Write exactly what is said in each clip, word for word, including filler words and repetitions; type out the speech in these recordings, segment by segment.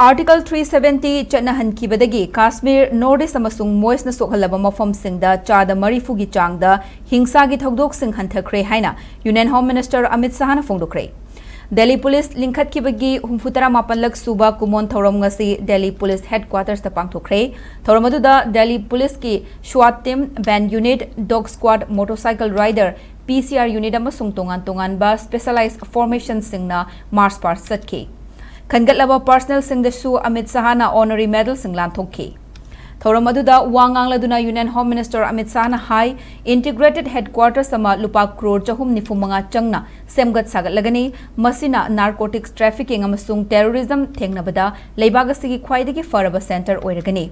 Article three seventy ꯆꯠꯅꯍꯟꯈꯤꯕꯗꯒꯤ Kashmir, North East ꯑꯃꯁꯨꯡ ꯃꯣꯏꯁꯅ ꯁꯣꯛꯍꯜꯂꯕ ꯃꯐꯝꯁꯤꯡꯗ ꯆꯥꯗ ꯃꯔꯤꯐꯨꯒꯤ ꯆꯥꯡꯗ ꯍꯤꯡꯁꯥꯒꯤ ꯊꯧꯗꯣꯛꯁꯤꯡ ꯍꯟꯊꯈ꯭ꯔꯦ ꯍꯥꯏꯅ Union Home Minister ꯑꯃꯤꯠ ꯁꯍꯥꯅ ꯐꯣꯡꯗꯣꯛꯈ꯭ꯔꯦ꯫ ꯗꯦꯜꯂꯤ ꯄꯨꯂꯤꯁ ꯂꯤꯡꯈꯠꯈꯤꯕꯒꯤ ꯍꯨꯝꯐꯨ ꯇꯔꯥ ꯃꯥꯄꯜꯂꯛ ꯁꯨꯕ ꯀꯨꯃꯣꯟ ꯊꯧꯔꯝ ꯉꯁꯤ ꯗꯦꯜꯂꯤ ꯄꯨꯂꯤꯁ ꯍꯦꯗꯀ꯭ꯋꯥꯇꯔꯁꯇ ꯄꯥꯡꯊꯣꯛꯈ꯭ꯔꯦ꯫ ꯊꯧꯔꯝ ꯑꯗꯨꯗ ꯗꯦꯜꯂꯤ ꯄꯨꯂꯤꯁꯀꯤ SWAT team, band unit, dog squad, motorcycle rider, P C R unit ꯑꯃꯁꯨꯡ ꯇꯣꯉꯥꯟ ꯇꯣꯉꯥꯟꯕ specialized formationꯁꯤꯡꯅ march past ꯆꯠꯈꯤ꯫ ꯈꯟꯒꯠꯂꯕ personnelꯁꯤꯡꯗꯁꯨ ꯑꯃꯤꯠ ꯁꯍꯥꯅ honorary medalꯁꯤꯡ ꯂꯥꯟꯊꯣꯛꯈꯤ꯫ ꯊꯧꯔꯝ ꯑꯗꯨꯗ ꯋꯥ ꯉꯥꯡꯂꯗꯨꯅ Union Home Minister ꯑꯃꯤꯠ ꯁꯍꯥꯅ ꯍꯥꯏ, integrated headquarters ꯑꯃ ꯂꯨꯄꯥ ꯀ꯭ꯔꯣꯔ ꯆꯍꯨꯝ ꯅꯤꯐꯨ ꯃꯉꯥ ꯆꯪꯅ ꯁꯦꯝꯒꯠ ꯁꯥꯒꯠꯂꯒꯅꯤ꯫ ꯃꯁꯤꯅ narcotics trafficking ꯑꯃꯁꯨꯡ terrorism ꯊꯦꯡꯅꯕꯗ ꯂꯩꯕꯥꯛ ꯑꯁꯤꯒꯤ ꯈ꯭ꯋꯥꯏꯗꯒꯤ ꯐꯔꯕ center ꯑꯣꯏꯔꯒꯅꯤ꯫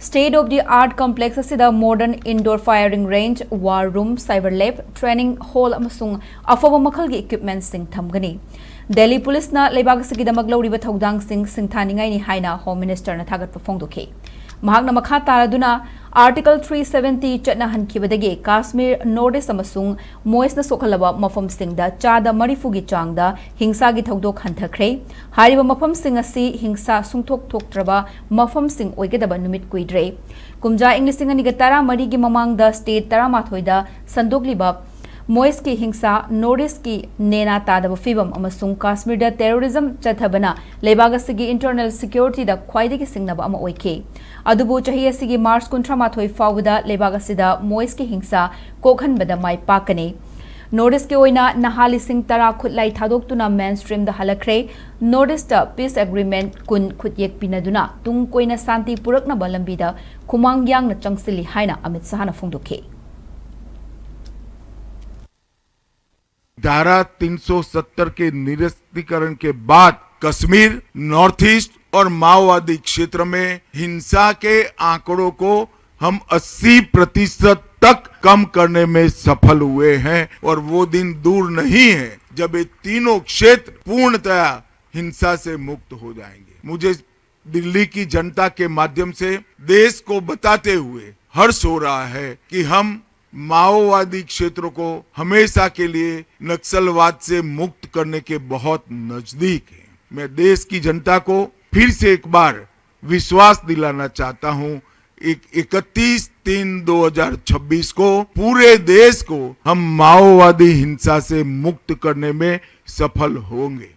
State of the art complex ꯑꯁꯤꯗ modern indoor firing range, war room, cyber lab, training hall ꯑꯃꯁꯨꯡ ꯑꯐꯕ ꯃꯈꯜꯒꯤ equipmentꯁꯤꯡ ꯊꯝꯒꯅꯤ꯫ ꯗꯦꯜꯂꯤ ꯄꯨꯂꯤꯁꯅ ꯂꯩꯕꯥꯛ ꯑꯁꯤꯒꯤꯗꯃꯛ ꯂꯧꯔꯤꯕ ꯊꯧꯗꯥꯡꯁꯤꯡ ꯁꯤꯡꯊꯥꯅꯤꯡꯉꯥꯏꯅꯤ ꯍꯥꯏꯅ Home Ministerꯅ ꯊꯥꯒꯠꯄ ꯐꯣꯡꯗꯣꯛꯈꯤ꯫ ꯃꯍꯥꯛꯅ ꯃꯈꯥ ꯇꯥꯔꯗꯨꯅ, Article three seventy ꯆꯠꯅꯍꯟꯈꯤꯕꯗꯒꯤ Kashmir, North East ꯑꯃꯁꯨꯡ ꯃꯣꯏꯁꯅ ꯁꯣꯛꯍꯜꯂꯕ ꯃꯐꯝꯁꯤꯡꯗ ꯆꯥꯗ ꯃꯔꯤꯐꯨꯒꯤ ꯆꯥꯡꯗ ꯍꯤꯡꯁꯥꯒꯤ ꯊꯧꯗꯣꯛ ꯍꯟꯊꯈ꯭ꯔꯦ꯫ ꯍꯥꯏꯔꯤꯕ ꯃꯐꯝꯁꯤꯡ ꯑꯁꯤ ꯍꯤꯡꯁꯥ ꯁꯨꯡꯊꯣꯛ ꯊꯣꯛꯇ꯭ꯔꯕ ꯃꯐꯝꯁꯤꯡ ꯑꯣꯏꯒꯗꯕ ꯅꯨꯃꯤꯠ ꯀꯨꯏꯗ꯭ꯔꯦ꯫ ꯀꯨꯝꯖꯥ ꯏꯪ ꯂꯤꯁꯤꯡ ꯑꯅꯤꯒ ꯇꯔꯥ ꯃꯔꯤꯒꯤ ꯃꯃꯥꯡꯗ state ꯇꯔꯥꯃꯥꯊꯣꯏꯗ ꯁꯟꯗꯣꯛꯂꯤꯕ ꯃꯣꯏꯁꯀꯤ ꯍꯤꯡꯁꯥ, North Eastꯀꯤ ꯅꯦꯅꯥ ꯇꯥꯗꯕ ꯐꯤꯚꯝ ꯑꯃꯁꯨꯡ ꯀꯥꯁꯃꯤꯔꯗ terrorism ꯆꯠꯊꯕꯅ ꯂꯩꯕꯥꯛ ꯑꯁꯤꯒꯤ internal securityꯗ ꯈ꯭ꯋꯥꯏꯗꯒꯤ ꯁꯤꯡꯅꯕ ꯑꯃ ꯑꯣꯏꯈꯤ꯫ ꯑꯗꯨꯕꯨ ꯆꯍꯤ ꯑꯁꯤꯒꯤ March ꯀꯨꯟꯊ꯭ꯔꯥ ꯃꯥꯊꯣꯏ ꯐꯥꯎꯕꯗ ꯂꯩꯕꯥꯛ ꯑꯁꯤꯗ ꯃꯣꯏꯁꯀꯤ ꯍꯤꯡꯁꯥ ꯀꯣꯛꯍꯟꯕꯗ ꯃꯥꯏ ꯄꯥꯛꯀꯅꯤ꯫ North Eastꯀꯤ ꯑꯣꯏꯅ ꯅꯍꯥ ꯂꯤꯁꯤꯡ ꯇꯔꯥ ꯈꯨꯠꯂꯥꯏ ꯊꯥꯗꯣꯛꯇꯨꯅ mainstreamꯗ ꯍꯜꯂꯛꯈ꯭ꯔꯦ꯫ North Eastꯇ peace agreement ꯀꯨꯟ ꯈꯨꯠꯌꯦꯛ ꯄꯤꯅꯗꯨꯅ ꯇꯨꯡ ꯀꯣꯏꯅ ꯁꯥꯟꯇꯤ ꯄꯨꯔꯛꯅꯕ ꯂꯝꯕꯤꯗ ꯈꯨꯃꯥꯡ ꯌꯥꯡꯅ ꯆꯪꯁꯤꯜꯂꯤ ꯍꯥꯏꯅ ꯑꯃꯤꯠ ꯁꯍꯥꯅ ꯐꯣꯡꯗꯣꯛꯈꯤ꯫ धारा तीन सौ सत्तर के निरस्तीकरण के बाद कश्मीर, नॉर्थ ईस्ट और माओवादी क्षेत्र में हिंसा के आंकड़ों को हम अस्सी प्रतिशत तक कम करने में सफल हुए हैं और वो दिन दूर नहीं है जब ये तीनों क्षेत्र पूर्णतया हिंसा से मुक्त हो जाएंगे। मुझे दिल्ली की जनता के माध्यम से देश को बताते हुए हर्ष हो रहा है कि हम माओवादी क्षेत्रों को हमेशा के लिए नक्सलवाद से मुक्त करने के बहुत नजदीक हैं। मैं देश की जनता को फिर से एक बार विश्वास दिलाना चाहता हूं, एक इकतीस तीन दो हज़ार छब्बीस को पूरे देश को हम माओवादी हिंसा से मुक्त करने में सफल होंगे।